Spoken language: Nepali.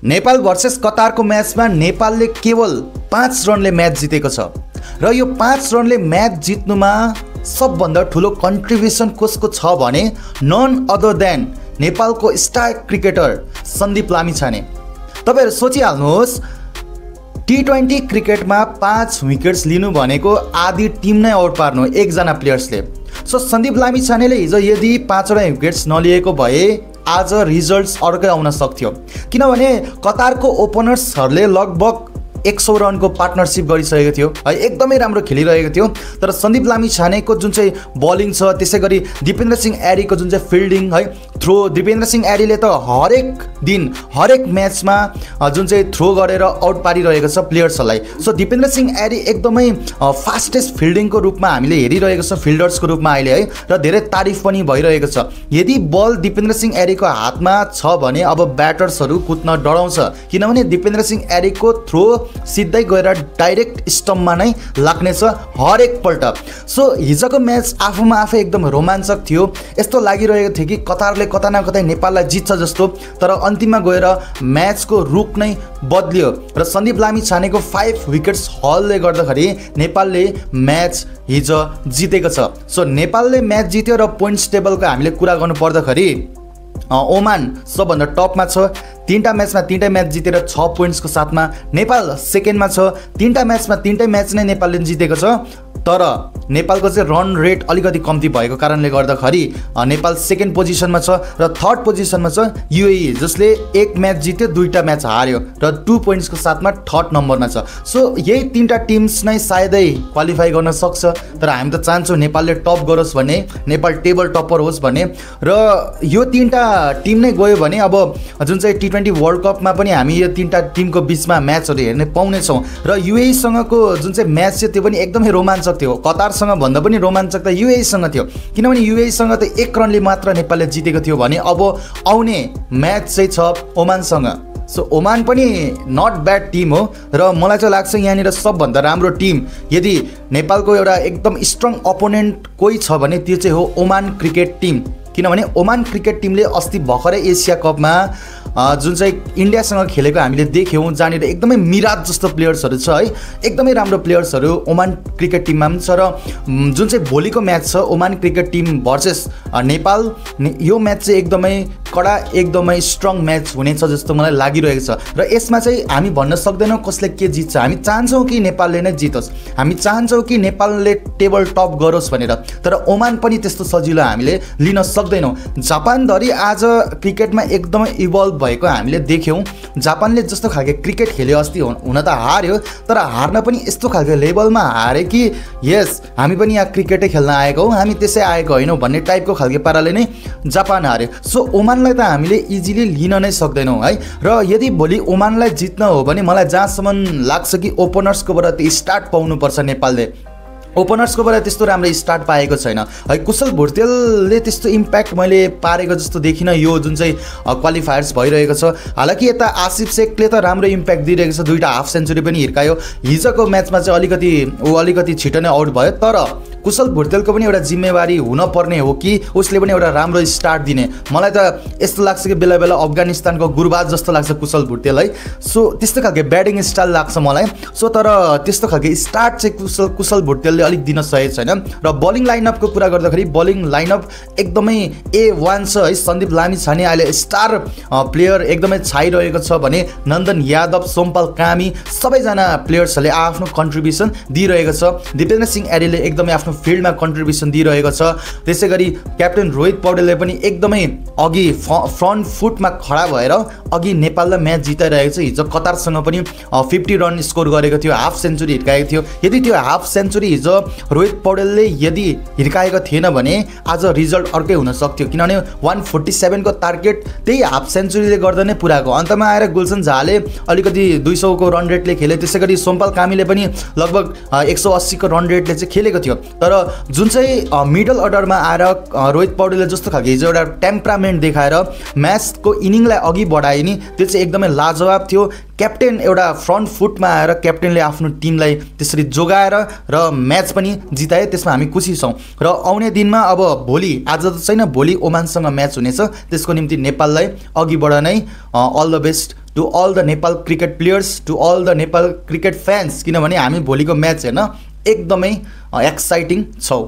नेपाल भर्सेस कतारको म्याचमा नेपालले केवल 5 रनले म्याच जितेको छ र यो 5 रनले म्याच जित्नुमा सबभन्दा ठुलो कन्ट्रिब्युसन कसको छ भने नन अदर देन नेपालको स्टार क्रिकेटर सन्दीप लामिछाने। तपाईहरु सोचिहाल्नुहोस्, T20 क्रिकेटमा 5 विकेट्स लिनु भनेको आधी टिम नै आउट पार्नु एकजना प्लेयर्सले। सो सन्दीप लामिछानेले हिजो यदि 5 वटा विकेट्स नलिएको भए आज रिजल्ट्स अर्कै आउन सक्थ्यो, किनभने कतारको ओपनर्सहरूले लगभग 100 रनको पार्टनरशिप गरिसकेको थियो है, एकदमै राम्रो खेलिरहेको थियो। तर सन्दीप लामिछानेको जुन चाहिँ बलिङ छ, त्यसैगरी दिपेन्द्र सिंह एडीको जुन चाहिँ फिल्डिङ है, थ्रो, दिपेन्द्र सिंह एडीले त हरेक दिन हरेक म्याचमा जुन चाहिँ थ्रो गरेर आउट पारिरहेको छ प्लेयर्सहरूलाई। सो दिपेन्द्र सिंह एडी एकदमै फास्टेस्ट फिल्डिङको रूपमा हामीले हेरिरहेको छ फिल्डर्सको रूपमा अहिले है, र धेरै तारिफ पनि भइरहेको छ। यदि बल दिपेन्द्र सिंह एडीको हातमा छ भने अब ब्याटर्सहरू कुद्न डराउँछ, किनभने दिपेन्द्र सिंह एडीको थ्रो सिधै गएर डाइरेक्ट स्टम्पमा नै लाग्नेछ हरेक पल्ट। सो हिजोको म्याच आफूमा आफै एकदम रोमाञ्चक थियो। यस्तो लागिरहेको थियो कि कतारले कता न कतै नेपाललाई जित्छ जस्तो, तर अन्तिममा गएर म्याचको रुख नै बदलियो र सन्दीप लामिछानेको 5 विकेट्स हलले गर्दाखेरि नेपालले म्याच हिजो जितेको छ। सो नेपालले म्याच जित्यो र पोइन्ट्स टेबलको हामीले कुरा गर्नु पर्दाखेरि ओमान सबभन्दा टपमा छ, 3टा म्याचमा 3टै म्याच जितेर 6 पोइन्ट्सको साथमा। नेपाल सेकेन्डमा छ, 3टा म्याचमा 3टै म्याच नै नेपालले जितेको छ, तर नेपालको चाहिँ रन रेट अलिकति कम्ती भएको कारणले गर्दाखेरि नेपाल सेकेन्ड पोजिसनमा छ र थर्ड पोजिसनमा छ युएई, जसले 1 म्याच जित्यो 2टा म्याच हार्यो र 2 पोइन्ट्सको साथमा थर्ड नम्बरमा छ। सो यही 3टा टिम्स नै सायदै क्वालिफाई गर्न सक्छ, तर हामी त चाहन्छौँ नेपालले टप गरोस् भन्ने, नेपाल टेबल टप्पर होस् भन्ने। र यो 3टा टिम नै गयो भने अब जुन चाहिँ T20 वर्ल्ड कपमा पनि हामी यो 3टा टिमको बिचमा म्याचहरू हेर्ने पाउनेछौँ। र युएईसँगको जुन चाहिँ म्याच थियो त्यो पनि एकदमै रोमाञ्चक थियो। कतारसँग भन्दा पनि रोमाञ्चक त युएईसँग थियो, किनभने युएईसँग त 1 रनले मात्र नेपालले जितेको थियो भने अब आउने म्याच चाहिँ छ ओमानसँग। सो ओमान पनि नट ब्याड टिम हो र मलाई चाहिँ लाग्छ यहाँनिर सबभन्दा राम्रो टिम यदि नेपालको एउटा एकदम स्ट्रङ अपोनेन्ट कोही छ भने त्यो चाहिँ हो ओमान क्रिकेट टिम। किनभने ओमान क्रिकेट टिमले अस्ति भर्खरै एसिया कपमा जुन चाहिँ इन्डियासँग खेलेको हामीले देख्यौँ, जहाँनिर एकदमै मिराज जस्तो प्लेयर्सहरू छ है, एकदमै राम्रो प्लेयर्सहरू ओमान क्रिकेट टिममा पनि छ। र जुन चाहिँ भोलिको म्याच छ Oman cricket team versus Nepal, यो म्याच चाहिँ एकदमै कडा एकदमै स्ट्रङ म्याच हुनेछ जस्तो मलाई लागिरहेको छ। र यसमा चाहिँ हामी भन्न सक्दैनौँ कसले के जित्छ, हामी चाहन्छौँ कि नेपालले नै जितोस्, हामी चाहन्छौँ कि नेपालले टेबल टप गरोस् भनेर, तर ओमान पनि त्यस्तो सजिलो हामीले लिन सक्दैनौँ। जापानधरि आज क्रिकेटमा एकदमै इभल्भ भएको हामीले देख्यौँ। जापानले जस्तो खालको क्रिकेट खेल्यो अस्ति, हुन त हार्यो, तर हार्न पनि यस्तो खालको लेभलमा हारे कि यस हामी पनि यहाँ क्रिकेटै खेल्न आएको हौँ, हामी त्यसै आएको होइनौँ भन्ने टाइपको खालको पाराले नै जापान हार्यो। सो ओमानलाई त हामीले इजिली लिन नै सक्दैनौँ है। र यदि भोलि ओमानलाई जित्न हो भने मलाई जहाँसम्म लाग्छ कि ओपनर्सकोबाट त्यो स्टार्ट पाउनुपर्छ नेपालले। ओपनर्सकोबाट त्यस्तो राम्रो स्टार्ट पाएको छैन है। कुशल भुर्तेलले त्यस्तो इम्प्याक्ट मैले पारेको जस्तो देखिनँ यो जुन चाहिँ क्वालिफायर्स भइरहेको छ। हालाकि यता आसिफ शेखले त राम्रो इम्प्याक्ट दिइरहेको छ, 2टा हाफ सेन्चुरी पनि हिर्कायो। हिजोको म्याचमा चाहिँ अलिकति छिटो नै आउट भयो, तर कुशल भुर्तेलको पनि एउटा जिम्मेवारी हुनपर्ने हो कि उसले पनि एउटा राम्रो स्टार्ट दिने। मलाई त यस्तो लाग्छ कि बेला बेला अफगानिस्तानको गुरबाज जस्तो लाग्छ कुशल भुर्तेल है। सो त्यस्तो खालको ब्याटिङ स्टाइल लाग्छ मलाई। सो तर त्यस्तो खालको स्टार्ट चाहिँ कुशल भुर्तेलले अलिक दिन सकेको छैन। र बलिङ लाइनअपको कुरा गर्दाखेरि बलिङ लाइनअप एकदमै A1 छ है। सन्दीप लामिछाने अहिले स्टार प्लेयर एकदमै छाइरहेको छ भने नन्दन यादव, सोमपाल कामी सबैजना प्लेयर्सहरूले आफ्नो कन्ट्रिब्युसन दिइरहेको छ। दिपेन्द्र सिंह एडीले एकदमै आफ्नो फिल्डमा कन्ट्रिब्युसन दिइरहेको छ। त्यसै गरी क्याप्टेन रोहित पौडेलले पनि एकदमै अघि फ्रन्ट फुटमा खडा भएर अघि नेपाललाई म्याच जिताइरहेको छ। हिजो कतारसँग पनि 50 रन स्कोर गरेको थियो, हाफ सेन्चुरी हिर्काएको थियो। यदि त्यो हाफ सेन्चुरी हिजो रोहित पौडेलले यदि हिर्काएको थिएन भने आज रिजल्ट अर्कै हुन सक्थ्यो, किनभने 147 को टार्गेट त्यही हाफ सेन्चुरीले गर्दा नै पुराको। अन्तमा आएर गुलसन झाले अलिकति 200 को रन रेटले खेले, त्यसै गरी सोमपाल कामीले पनि लगभग 180 को रन रेटले चाहिँ खेलेको थियो। तर जुन चाहिँ मिडल अर्डरमा आएर रोहित पौडेलले जस्तो खालको हिजो एउटा टेम्परामेन्ट देखाएर म्याचको इनिङलाई अघि बढाए नि, त्यो चाहिँ एकदमै लाजवाब थियो। क्याप्टेन एउटा फ्रन्ट फुटमा आएर क्याप्टेनले आफ्नो टिमलाई त्यसरी जोगाएर र म्याच पनि जिताए, त्यसमा हामी खुसी छौँ। र आउने दिनमा अब भोलि, आज त छैन, भोलि ओमानसँग म्याच हुनेछ, त्यसको निम्ति नेपाललाई अघिबाट नै all the best to all the Nepal cricket players, to all the Nepal cricket fans, किनभने हामी भोलिको म्याच हेर्न एकदमै एक्साइटिङ छौँ।